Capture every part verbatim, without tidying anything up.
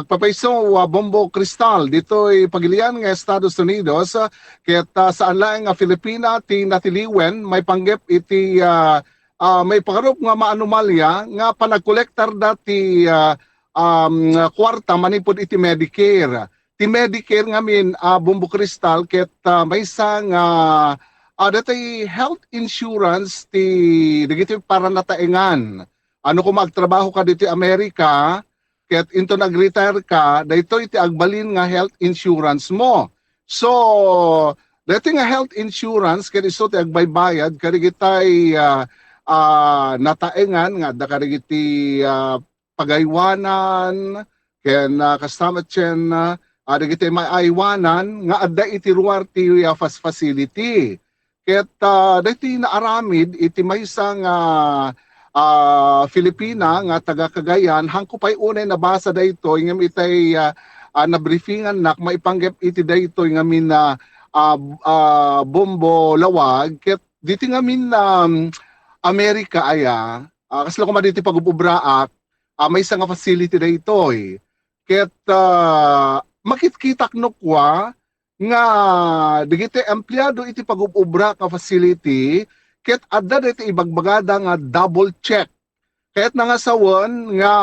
Agpapayso, ah, Bombo Cristal, ditoy pagilian nga Estados Unidos, ah, ket, ah, saan laeng nga Filipina ti natiliwen, maipanggep iti, ah, ah, maipakarup nga maanomalya nga panagkolektarda ti, ah, um, kuarta manipud iti Medicare. Ti Medicare ngamin, ah, Bombo Cristal, ket, ah, maysa nga, ah, datoy health insurance ti dagiti paranataengan. Ano, kung agtrabaho ka ditoy Amerika, ket inton nag-retire ka, daytoy ti agbalin nga health insurance mo. So, daytoy nga health insurance, ket isu ti agbaybayad kadagitay, ah, ah, nataengan nga adda kadagiti, ah, pagaywanan, ken, ah, kasta met ken, ah, dagiti maaywanan nga adda iti ruar ti, ah, fas-, facility. Ket, ah, daytoy naaramid iti maysa nga, ah, Filipina nga taga Cagayan, haanko pay unay nabasa daytoy ngem itay, ah, ah, nabriefingannak maipanggep iti daytoy ngamin a, ah, ah, bombo lawag. Ket ditoy ngamin, um, Amerika aya, ah, kasla koma ditoy pagub-ubraak, ah, maysa nga facility daytoy. Ket, ah, makitkitak no kua nga dagiti empleado iti pagub-ubra nga facility ket adda daytoy ibagbagada nga double check. Kayatna nga sawen nga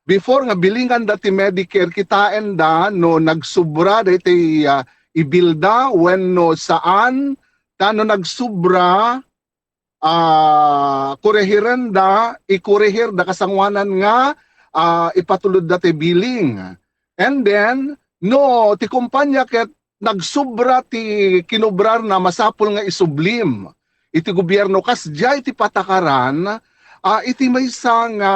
before nga bilinganda ti Medicare, kitaenda no nagsubra daytoy, ah, ibilda wenno saan, ta no nagsubra, ah, kurehirenda, ikurehirda kasangoanan nga, ah, ipatulodda ti billing. And then, no ti kumpanya ket nagsubra ti kinubrarna, masapul nga isublim iti gobierno. Kasdiay ti patakaran, ah, iti maysa nga,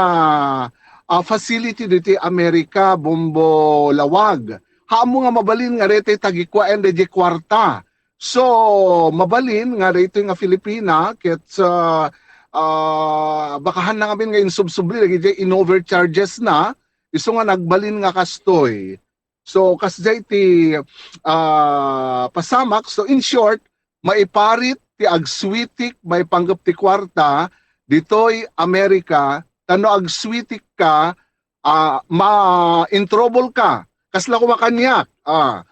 ah, facility diti Amerika, Bombo Lawag. Haanmo nga mabalin nga daytoy tagikuaen daydiay kuarta. So, mabalin nga daytoy nga Filipina ket, ah, ah, bakahanna ngamin nga insubsubli dagiti in-overcharges na, isu nga nagbalin nga kastoy. So, kasdiay ti, ah, pasamak. So, in short, maiparit ti agswitik maipanggep ti kuarta ditoy Amerika, ta no agswitik ka, ah, ma-in trouble ka. Kasla koma kaniak, ah,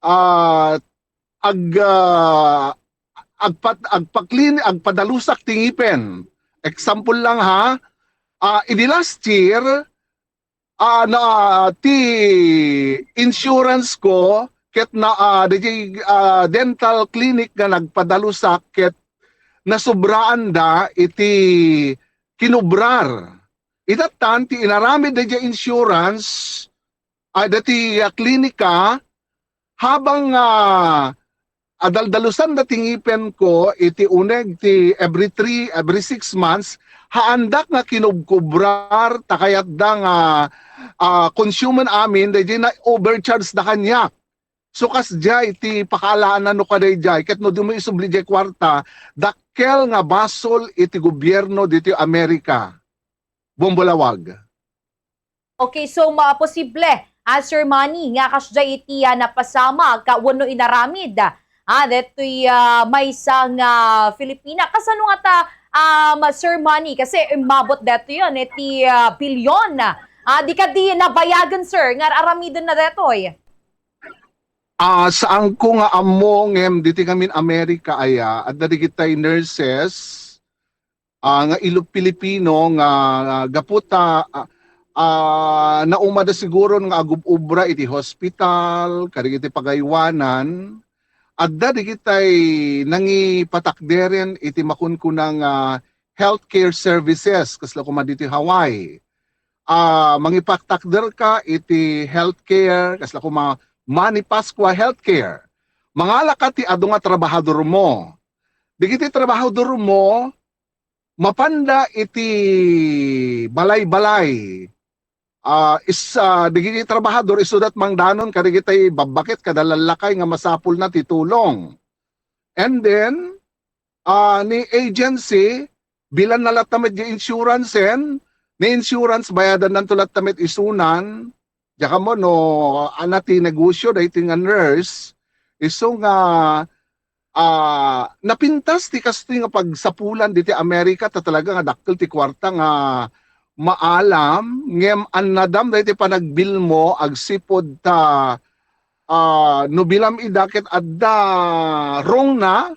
ah, ag-, ah, agpat-, agpaklin-, agpadalusak ti ngipen. Example lang ha, ah, idi last year, ah, na ti insurance ko ket na, ah, daydiay, ah, dental clinic nga nagpadalusak ket nasubraanda iti kinubrar. Idattan ti inaramid daydiay insurance, ah, dati, ah, klinika, habang, ah, adaldalusan dati ngipen ko iti uneg ti every three, every six months, haandak nga kinubkubrar ta kayatda nga, ah, konsumen amin, daydiay na-overcharge da kaniak. So, kasdiay ti pakaalaanan no kadaydiay, ket no dimo isubli diay kuarta, dakkel nga basol iti gobierno ditoy Amerika. Bombo Lawag. Okay, so ma-, posible, ah, Sir Manny, nga kasdiay iti, ah, napasamak, ah, wenno inaramid, ah, detoy, ah, maysa nga Filipina. Kasano ngata, um, Sir Manny? Kasi immabot detoy iti, ah, bilyon. Ah, di kadi nabayagen, sir, nga ar-aramiden na detoy? Ah, saanko nga ammo, ngem ditoy ngamin Amerika aya, adda dagitay nurses, ah, nga Ilo-, Pilipino nga, ah, gapu ta, ah, ah, naumada siguron nga agub-ubra iti hospital, kadagiti pagaywanan. Adda dagitay nangipatakderen iti makunkuna nga healthcare services, kasla koma ditoy Hawaii. Ah, mangipatakder ka iti healthcare, kasla koma Manny Pascua Healthcare. Mangala ka ti adu nga trabahadormo. Dagiti trabahadormo, mapanda iti balay-balay. Ah, is-, ah, dagiti trabahador, isudat mangdanon kadagitay babbaket kada lallakay nga masapulna ti tulong. And then, ah, ni agency, bilanna latta met di insurance-en, ni insurance, bayadannanto latta met isunan. Diak ammo no, ana ti negosyo daytoy nga nurse, isu nga, ah, napintas ti kastoy nga pagsapulan ditoy Amerika, ta talaga nga dakkel ti kuarta nga maalam, ngem annadam daytoy panagbilmo agsipud ta, ah, no bilam ida ket adda wrong na,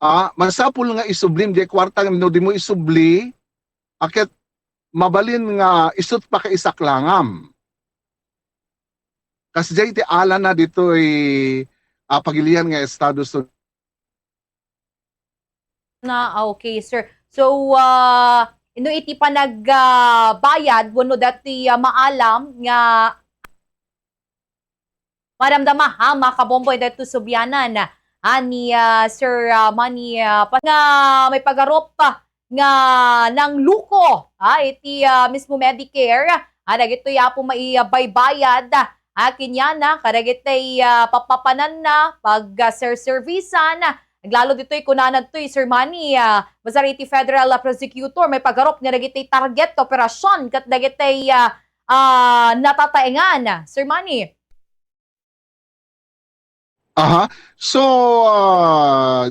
ah, masapul nga isublim diay kuarta, ngem no dimo isubli, a ket mabalin nga isut' pakaisaklang. Kasdiay ti alana ditoy, ah, pagilian nga Estados Unidos. Na, ah, okay, sir. So, ah, no iti panag-, ah, bayad wenno dati, ah, maalam nga maramdama, ha, makabomboy daytoy sublianan, ah, ni, ah, Sir, ah, Manny, ah, pa-, nga maipagarup, ah, nga nangluko, ha, iti, ah, mismo Medicare, ah, dagitoy apo maibaybayad, ah, kenyan, ah, kadagitoy, ah, papapananna, pag, ah, serserbisan, ah, aglalo ditoy kunana ditoy, Sir Manny, ah, basar iti federal, ah, prosecutor, maipagarup nga dagitoy target ti operasyon ket dagitoy, ah, ah, natataengan, Sir Manny. Aha. So, ah,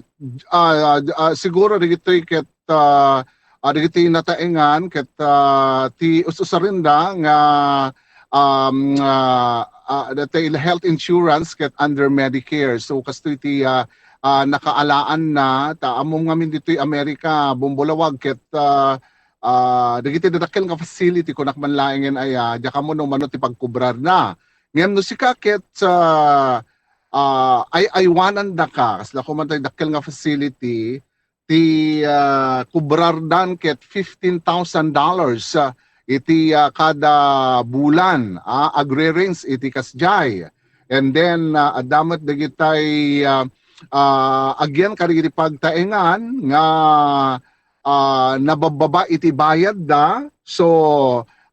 ah, ah, ah, siguro dagitoy ket, ah, ah, dagitoy nataengan ket, ah, ti us-usarenda nga, um, ah, ah, dati health insurance ket under Medicare. So, kastoy ti, ah, ah, nakaalaanna, ta ammom ngamin ditoy Amerika, bumbulawag ket, ah, ah, dagiti dadakkel nga facility, kunak man laengen aya, diak ammo no mano ti pagkubrarna. Ngem no sika ket, ah, ah, ay-aywanandaka, kasla koma tay dakkel nga facility, ti, ah, kubrardan ket fifteen thousand dollars, ah, iti, ah, kada bulan, ah, agre-range iti kasdiay. And then, ah, adda met dagitay, ah, ah, again, kadagiti pagtaengan nga, ah, nababbaba iti bayadda. So,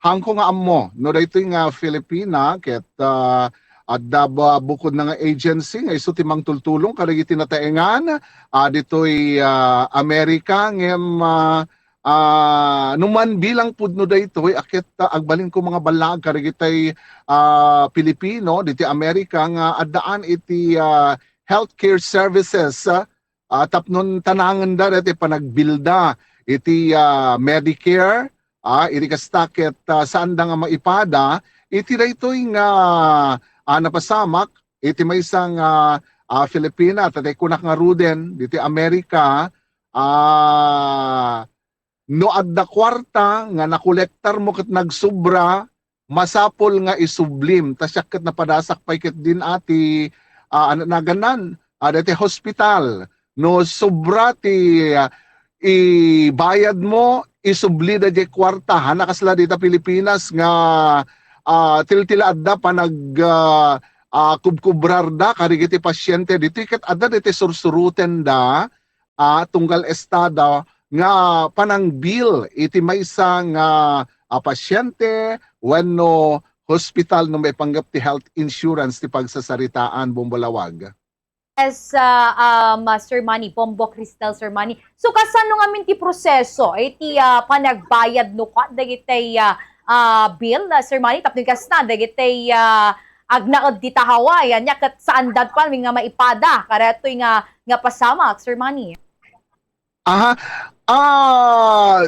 haanko nga ammo, no daytoy nga Filipina, ket, ah, adda ba bukod na nga agency nga isu ti mangtultulong kadagiti nataengan, ah, ditoy, ah, Amerika, ngem, ah, ah, numan bilang pudno daytoy, a ket, ah, agbalinko nga ballaag kadagitay, ah, Pilipino ditoy Amerika nga addaan iti, ah, healthcare services, ah, ah, tapno tanangenda daytoy panagbilda iti, ah, Medicare, ah, iti kasta ket, ah, saanda nga maipada iti daytoy nga, ah, napasamak iti maysa nga, ah, Filipina, ta tay kunak ngaruden ditoy Amerika, ah, no adda kuarta nga nakolektarmo ket nagsobra, masapul nga isublim. Ta siak ket napadasak pay ket din a ti, ah, ano nagannan, ah, daytoy hospital. No sobra ti, ah, ibayadmo, isublida diay kuarta. Haanna kasla dita Pilipinas nga, ah, tiltila adda panag, ah, ah, kubkubrarda kadagiti pasiente. Ditoy ket adda daytoy sursurotenda, ah, tunggal estado nga panangbil iti maysa nga, ah, pasiente wenno hospital no maipanggep ti health insurance ti pagsasaritaan, Bombolawag. Yes, ah, um, ah, Sir Manny, Bombo Cristal, Sir Manny. So, kasano ngamin ti proseso iti, ah, panagbayad no kua dagiti, ah, ah, bill, ah, Sir Manny, tapno kasta dagiti, ah, agnaed dita Hawaii, ania ket saanda pay nga maipada kadaytoy nga, nga pasamak, Sir Manny? Aha. Ah,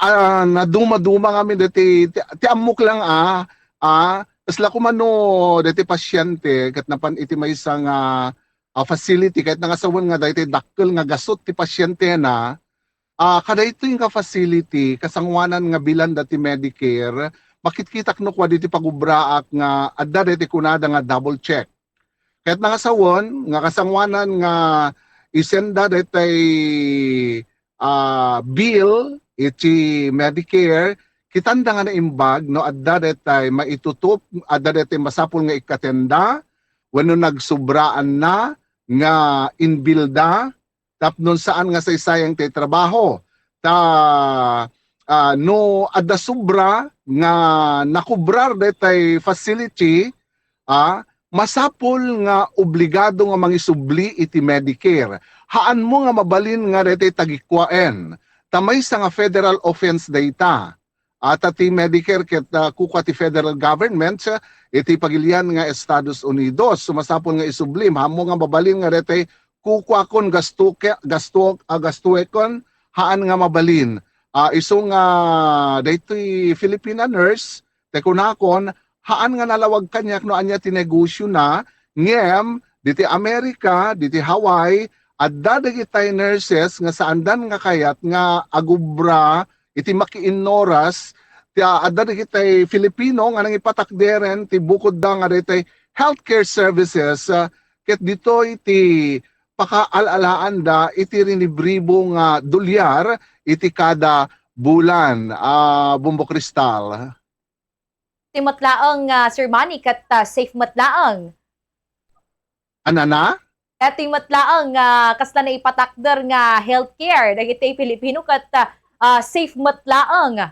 ah, naduma-duma ngamin daytoy, ti, ti ammok lang, ah, ah, kasla koma no daytoy pasiente ket napan iti maysa nga, ah, facility, ket nangasawen nga daytoy dakkel nga gasut ti pasientena, ah, kadaytoy nga facility, kasangoanan nga bilanda ti Medicare, makitkitak no kua ditoy pagubraak nga adda daytoy kunada nga double check. Ket nangasawen nga kasangoanan nga isenda daytoy, ah, bill iti Medicare, kitanda nga naimbag no adda daytoy maitutup, adda daytoy masapul nga ikkatenda, wenno nagsobraanna nga inbilda, tapno saan nga saysayang ti trabaho. Ta, ah, no adda sobra nga nakubrar daytoy facility, ah, masapul nga obligado nga mangisubli iti Medicare. Haanmo nga mabalin nga daytoy tagikuaen. Ta maysa nga federal offense dayta. Ata ti Medicare ket, ah, kukua ti federal government, ah, iti pagilian nga Estados Unidos. So, masapul nga isublim. Haanmo nga mabalin nga daytoy kukuakon gastuke-, gastuok-, ah, gastuekon, haan nga mabalin. Ah, isu nga daytoy Filipina nurse, ti kunakon, haan nga nalawag kaniak no ania ti negosiona, ngem diti Amerika, diti Hawaii, adda dagitay nurses nga saandan nga kayat nga agubra iti makiinnoras, ti, ah, adda dagitay Filipino nga nangipatakderen ti bukodda nga daytay healthcare services, ah, ket ditoy ti pakaal-alaanda iti rinibribo nga dolyar iti kada bulan, ah, Bombo Cristal. Ti met laeng, ah, Sir Manny, ket, ah, safe met laeng. Anana? Ket ti met laeng, ah, kasla naipatakder nga healthcare dagiti Pilipino ket, ah, ah, safe met laeng.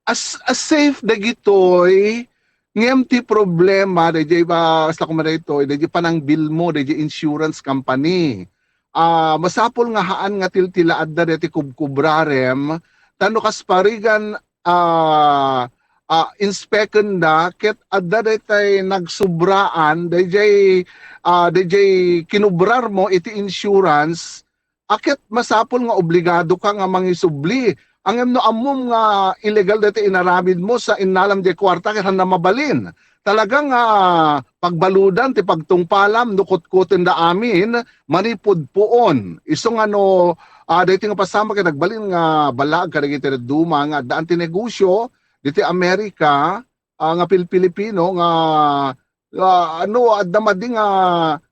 As, as safe dagitoy, ngem ti problema, dayjay ba, kasla koma daytoy, dayjay panangbilmo, dayjay insurance company. Ah, masapul nga haan nga tiltilaadda daytoy kubkubrarem, ta no kas parigan, ah, ah, inspekenda, ket adda daytay nagsubraan, dayjay, ah, dayjay kinubrarmo iti insurance, a ket masapul nga obligadoka nga mangisubli. Ngem no ammom nga illegal daytay inaramidmo sa innalam diay kuarta, ket saan a mabalin. Talaga nga pagbaludan ti pagtungpalam no kutkutenda amin manipud puon. Isu nga no, ah, daytoy nga pasamak ket nagbalin nga ballaag kadagiti dadduma nga addaan ti negosio diti Amerika, ah, nga Pil-, Pilipino nga, ah, no adda madi nga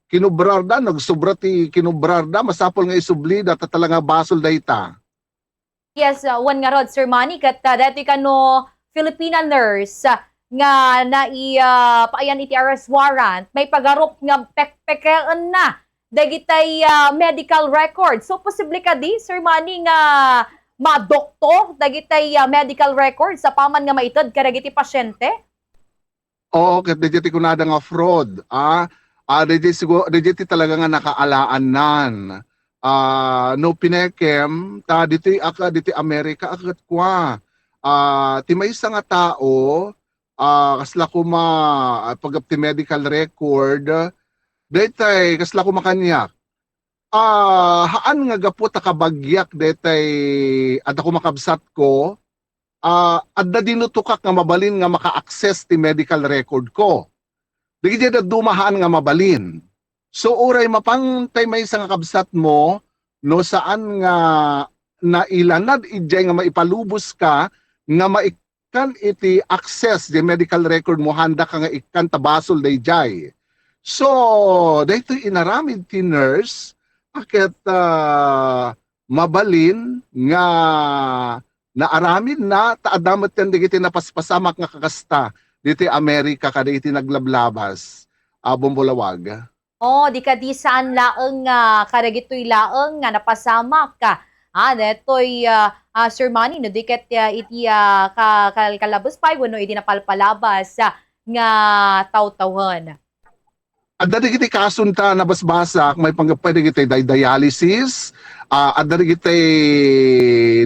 kinubrarda, nagsobra ti kinubrarda, masapul nga isublida ta talaga basol dayta. Yes, uh, wen ngarud, Sir Manny, ket, uh, daytoy kano Filipina nurse, uh, nga nai-, uh, paayan iti arrest warrant, maipagarup nga pekpekeenna dagitay, uh, medical record. So, posible kadi, Sir Manny, nga madukto dagitay, uh, medical records apaman nga maited kadagiti pasyente? Oo, ket dayjay ti kunada nga fraud, ah. Ah, dayjay sigu-, dayjay ti talaga nga nakaalaannan. Ah, no pinekem, ta ditoy aka, ditoy Amerika, a ket kua. Ah, ti maysa nga tao, ah, kasla koma, ah, pagap ti medical record, daytay, kasla koma kaniak. Ah, haan nga gapu ta kabagiak daytay adda koma kabsatko, ah, adda dinutokak nga mabalin nga maka-access ti medical record ko. Dagiti dadduma haan nga mabalin. So, uray mapan tay maysa nga kabsatmo, no saan nga nailanad idiay nga maipaluboska nga maikkan iti access di medical record mo, haandaka nga ikkan ta basol daydiay. So, daytoy inaramid ti nurse, a ket, ah, mabalin nga naaramidna, ta adda metten dagiti napaspasamak nga kakasta diti Amerika kadagiti naglablabas a bumbulawag. Oh, di kadi saan laeng nga kadagitoy laeng nga napasamak, ah, detoy, ah, ah, Sir Manny, no, di ket, ah, iti, ah, ka-, kal-, kalabas pay wenno iti napalpalabas, ah, nga tawtawen. Adda dagiti kasunta nabasbasak, maipanggep pay dagiti di-, dialysis, ah, adda dagiti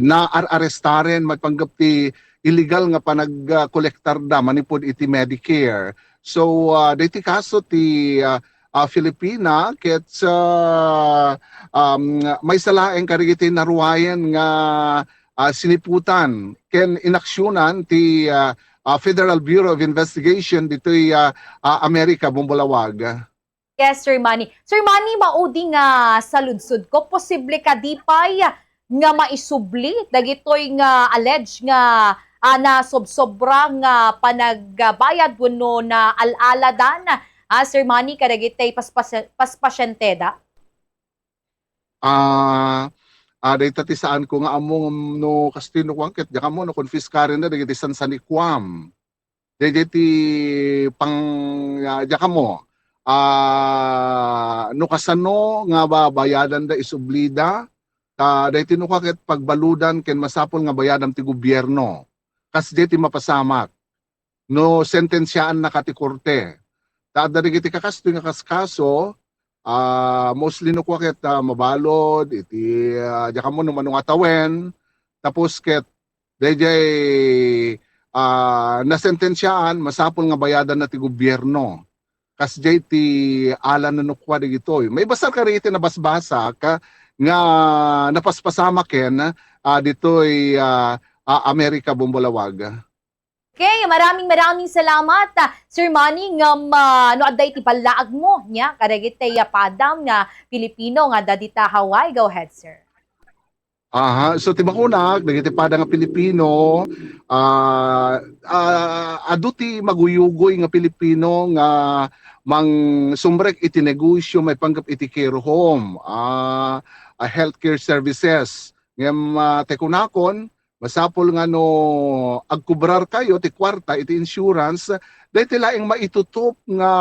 naar-arestaren, maipanggep ti illegal nga panag-, ah, kolektarda manipud iti Medicare. So, ah, dagiti kaso ti, ah, ah, Filipina, ket sa, um, maysa laeng kadagiti naruayen nga, ah, siniputan ken inaksionan ti, ah, ah, Federal Bureau of Investigation ditoy, ah, ah, Amerika, Bumbulawag. Yes, Sir Manny. Sir Manny, maudi nga saludsodko, posible kadi pay nga maisubli dagitoy nga alleged nga, ah, nasobsobra nga panagbayad wenno naal-aladan, ah, Sir Manny, kadagiti paspas-, paspasyenteda? Ah, ah, dayta ti saanko nga ammo ngem no kastoy no kuan ket diak ammo no konfiskaren da dagiti sansanikuam. Daydiay ti pang-, ah, diak ammo. Ah, no kasano nga ba-, bayadan da, isublida, ta daytoy no kua ket pagbaludan ken masapul nga bayadan ti gobierno. Kasdiay ti mapasamak no sentensiaannaka ti korte. Ta adda dagiti kakastoy nga kaskaso, ah, mostly no kua ket, ah, mabalud iti, ah, diak ammo no mano nga tawen, tapos ket daydiay, ah, nasentensiaan, masapul nga bayadanna ti gobierno. Kasdiay ti ala no kua dagitoy. Maibasar kadagiti nabasbasak nga napaspasamaken ah, ditoy, ah, ah, Amerika, Bumbalawag. Okay, maraming maraming salamat, ah, Sir Manny, ngem, ah, no adda iti ballaag mo, nia, kadagiti, ah, padam nga Pilipino nga adda dita Hawaii. Go ahead, sir. Aha, so ti makunak, dagiti pada nga Pilipino, ah, ah, adu ti maguyugoy nga Pilipino nga mangsumrek iti negosyo maipanggep iti care home, ah, ah, healthcare services. Ngem, ah, ti kunakon, masapul nga no agkubrarkayo ti kuarta iti insurance, daytoy laeng maitutup nga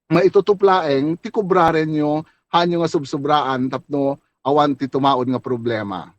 maitutup laeng ti kubrarenyo, haanyo nga subsubraan tapno awan ti tumaud nga problema.